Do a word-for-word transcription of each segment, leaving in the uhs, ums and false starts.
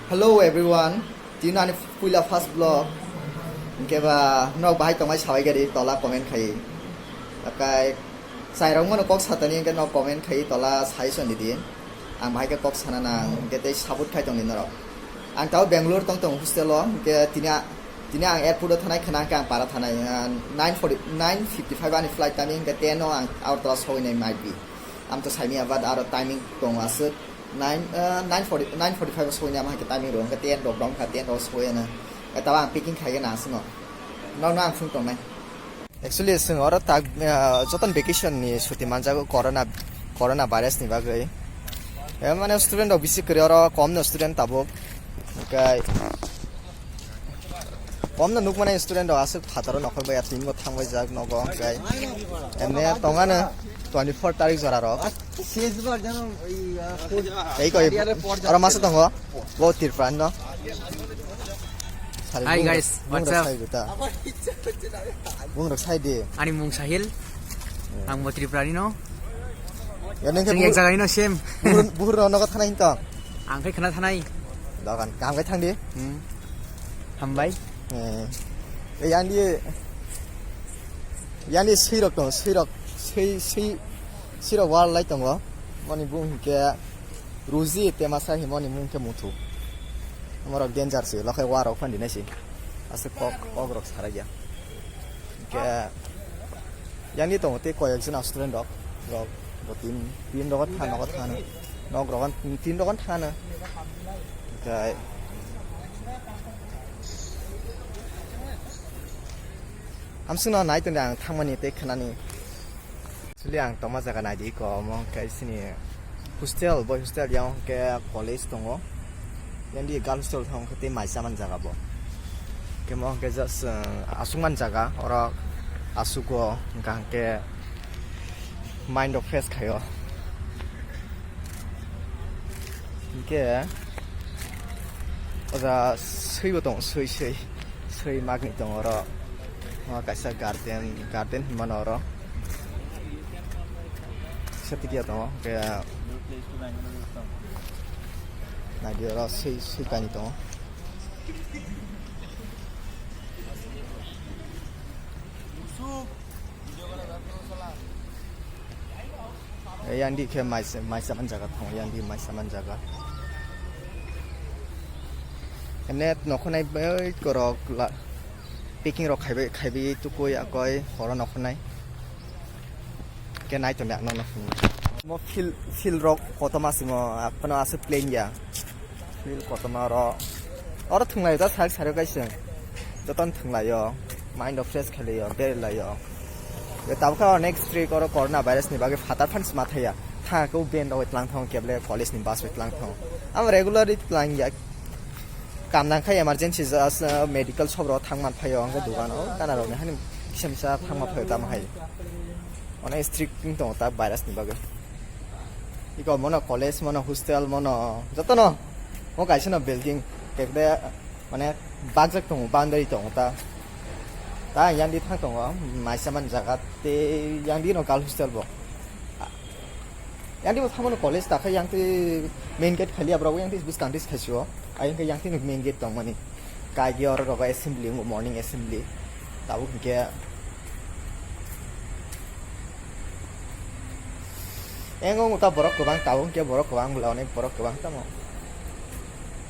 Hello everyone, tini ani puila first vlog. Hingke ba nok bahai tongmai sabai gari tola comment khai. Akai sairok mano kok satani hingke nok comment khai tola suggestion di di. Ang bahai ke kok sana nang hingke tei support khai tong di norok. Ang tao Bangalore tong tong hostel o hingke tini a-, tini ang airport o thanai khana hingke ang para thanai, ah, nine forty, nine fifty five ani flight tani hingke ten o ang Agartala sogwi nai might be. Ang to saimya but aro timing tong aswk. Nine, ah, nine forty, nine forty five o sogwi nai, ama hingke timing rok hingke ten rok dong kha, ten rok sogwi nai. Tao ang packing khai na aswk no. Nok no ang phung tongnai. Actually, chwng oro tak, ah, joton vacation ni suti manjago corona, corona virus ni bagwi. Eh, mane student rok bisi kwrwi oro, kom no student tabuk. Hingke kom no nukmani student rok aswk phataro nokhor bai tingo thangbai jak nogo hingke. Emne tongano twenty four tarik jora rok. Tei koi oro masa tongo, bo Tripura no. Hi guys, what's up? Bungrok sai di. Ani mung Sahil. Ang bo Tripura ni no. Ya neng ke Chwng ek jaga ni no same. Buhur, buhur no nogo thanai hinto. Ang khai khana thanai. Dogan, kam kai thang di. Hmm. Hambai. Eh. Eh, yang di, yang di sui rok tong, sui rok, sui, sui, sui rok wal lai tongo. Moni bung ke Ruji te masa himoni mung ke Muthu. Amorok danger si, lokhai warok phan dinai si. Ase kok, kok rok sarai ya. Ke yang ni tongo te koyek jon student rok, rok bo tin, tin rok thana, rok thana. Nok rok tin rok thana. Ke amsung no nai tong ang thangmani te khanani. Actually, ang tongma jaga naidi ko, omo hwnkhe sini hostel, boy hostel, yang hwnkhe college tongo. Yang di girls hostel thang hwnkhe tei mai chaman jaga bo. Hwnkhe mo hwnkhe just, uh, asukman jaga, oro asugo, hwnkha hwnkhe mind rok fresh khaio. Hwnkhe, oja swibo tong, swi, swi, swi magni tong oro. O kaisa garden, garden hinmano oro. Kisa tikia tongo, kaya naidi oro swi, swi kainwi tongo. Yang di khe maisa, maisa man jaga tongo, yang di maisa man jaga. Emne nokhonai bai korok la, packing rok khaibai, khaibai tukui akoi horo nokhonai. Ke nai tonde ang nono phunuknai. Mo field, field rok kotorma simo, aphano aswk plain ya. Field kotorma oro, oro thwnglaio da sak sari kaisa. Jotono thwnglaio, mind rok fresh khailaio, berailaio. Tabukha next week oro corona virus ni bagwi phatar phan sima thaya. Thangkhe o van rok bai tlang thango, keble college ni bus bai tlang thango. Ang regularly tlang ya. Kam nang kha emergency just, uh, medical shop rok thang man phaio, ang khe dugan o gana rok ni hani kisa misa thang ma phaio tamo hai. Onek strict wng tongo ta virus ni bagwi. Iko mono college, mono hostel, mono jotono. Mo kaisa no building, kekde, mane, bakjak tongo, boundary tongo ta. Ta yang di thang tongo, maisa man jaga, te yang di no girl hostel bo. Yang di bo thamano college ta khe yang di main gate khali abrok yang di bwskang di khaisio. Ayang khe yang di main gate tong mani. Kaigi oro rogo assembly, morning assembly. Tabuk hwnkhe Engo ta borok kwbang, tabuk hwnkhe borok kwbang, bwla onek borok kwbang tamo.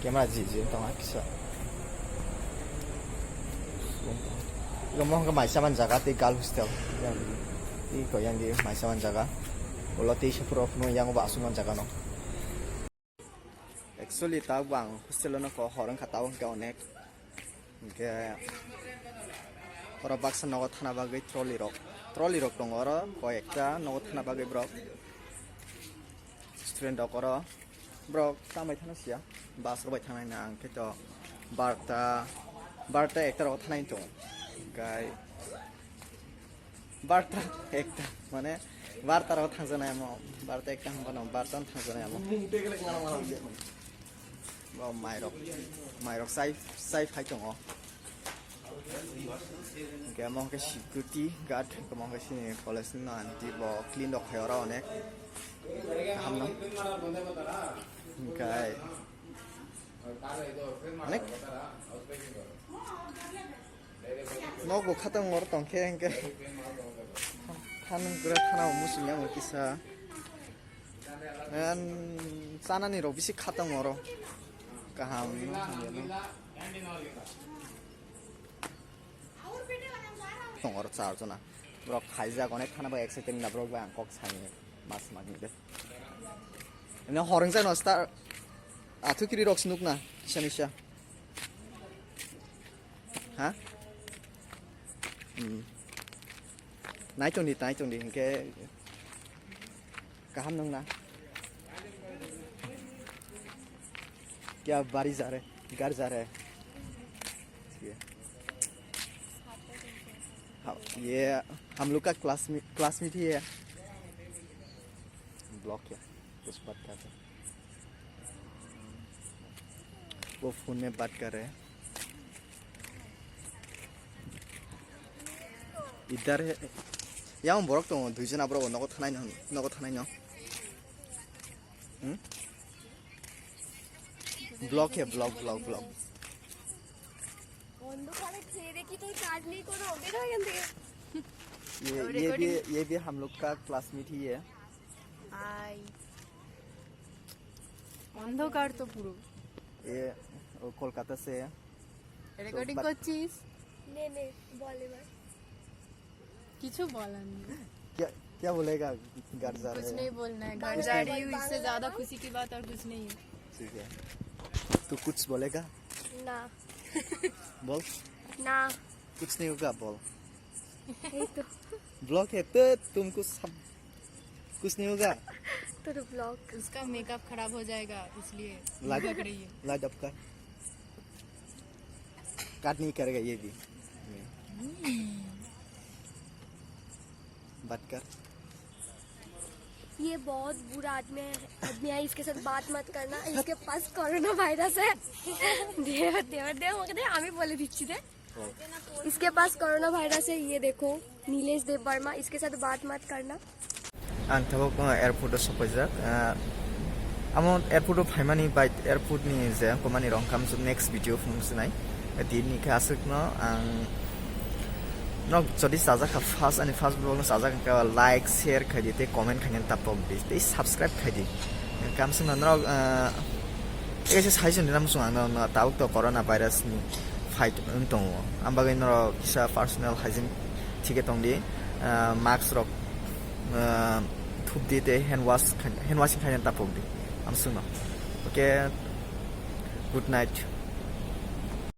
Camera ji ji tong kisa. Omo hwnkhe maisa man jaga tei girl hostel. Yang di, tei ko yang di maisa man jaga. Ulo tei sopro phano yang bo aswk man jaga no. Actually, tabuk bo ang hostel o nokho hor wngkha, tabuk hwnkhe onek. Hwnkhe oro baksa nogo thana bagwi trolley rok, trolley rok tongo oro koi ekta nogo thana bagwi borok, student rok oro borok tambai thana siya, bus rok bai thangnai na, ang khe to barta, barta ekta rogo thanai tongo, hwnkhe Barta ekta, mane, barta rogo thangjaknai amo, barta ekta hwnba no, barta no thangjaknai amo. Bo mairok, mairok chai, chai phai tongo. Hwnkhe amo hwnkhe security guard, hwnkhe amo hwnkhe sini college ni aunty bo clean rok khai oro onek. Kaham no. Hwnkhe. Onek. Nogo khatang or tongkhe hingke. Thanung kura thana musung yang kisa. Chanani rok bisi khatang oro. Kaham no hamya no. Tong oro char jona. Borok khaijak onek khana bai excited na borok bai ang kok sani mas mani de. Ino horeng jai no star. Athu kiri rok snuk na kisa misa. Ha? Hmm. Nai tong di, nai tong di, hingke kaham nung na. Kya bari ja re, gar ja re. Ye. Ha, ye, hum log ka classmate, classmate hi hai. Block ya, kuch baat karte. Wo phone mein baat kar rahe hain. Idhar hai. Yang borok tongo, duijon aborok nogo thanai no, nogo thanai no. Hmm? Block hai, block, block, block. বন্ধ করে ছেড়ে দেখি তোর কাজ নেই কোনো, বের হয় এখান থেকে। ये, ये भी, ये भी हम लोग का क्लासमेट ही है। হাই। অন্ধকার তো পুরো। ये वो कोलकाता से है। রেকর্ডিং तो बा- করছিস? নে নে, বল এবার। কিছু বলার নেই। क्या, क्या बोलेगा घर जा रहे हैं? कुछ नहीं बोलना है। घर जा रही हूँ, इससे ज्यादा खुशी की बात और कुछ नहीं है। ठीक है। तू कुछ बोलेगा? না। बोल। না। कुछ नहीं होगा, बोल। এই তো। ब्लॉक है तो तुमको सब कुछ नहीं होगा। তোর ব্লগ। उसका मेकअप खराब हो जाएगा, इसलिए लाइट, लग रही है। लाइट ऑफ कर। काट नहीं करेगा ये भी। बात कर। ये बहुत बुरा आदमी है, आदमी है, इसके साथ बात मत करना, इसके पास कोरोना वायरस है। দেওয়ার দেওয়ার দেওয়ার আমাকে দে, আমি বলে দিচ্ছি দে। इसके पास कोरोना वायरस है, ये देखो, नीलेश देव वर्मा, इसके साथ बात मत करना। Ang tabuk, uh, airport o sopaijak. Uh, amo airport o phaimani bai airport ni je komani rong kamsuk next video phunuk sinai. Tini khe aswk no ang nok jodi chajak kha first ani first vlog no chajak kha like share khai di tei comment khai tapok di tei subscribe khai di. Kamsuk no nok, uh, ese sai joni nam sung ang no tabuk to corona virus ni fight wng tongo. Am bagwi norok kisa personal hygiene thike tong di, ah, mask rok, ah, thup di tei hand wash khai, hand washing khai tapok di. Am sung no. Okay, good night.